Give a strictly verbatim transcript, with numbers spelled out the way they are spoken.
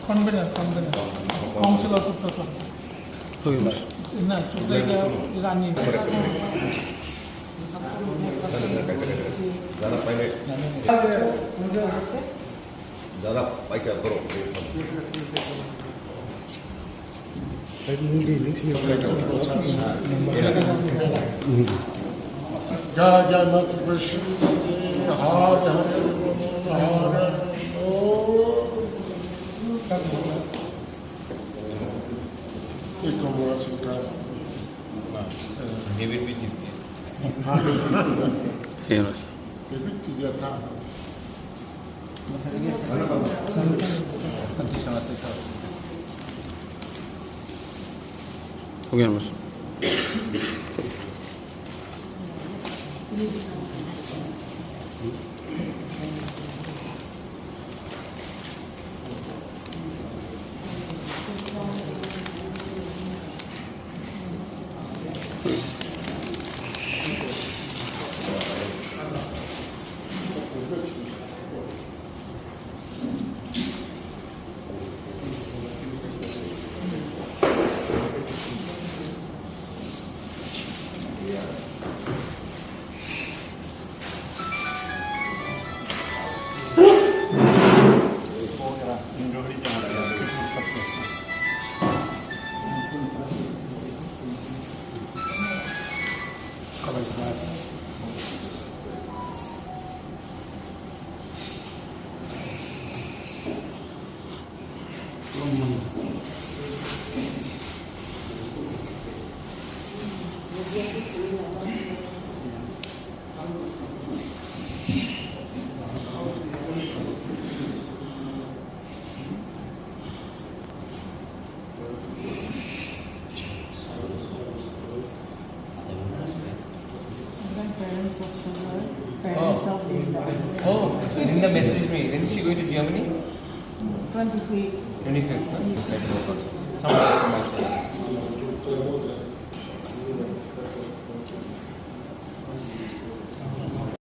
Convener, convener. Council of Uttar Pradesh. Ina, Chudai ka Rani. Jara paikha borok. Jai Jai Mata Vaishno Devi, Har Har Bol, Har Har Bol. Iko mura singka. David Bijit. Yes. David Bijit ya tha. Okay, mas. Parents of Sugar, parents of Linda. Oh, Linda messaged me. When is she going to Germany? Twenty-fifth. Twenty-fifth, no? Yes. Someone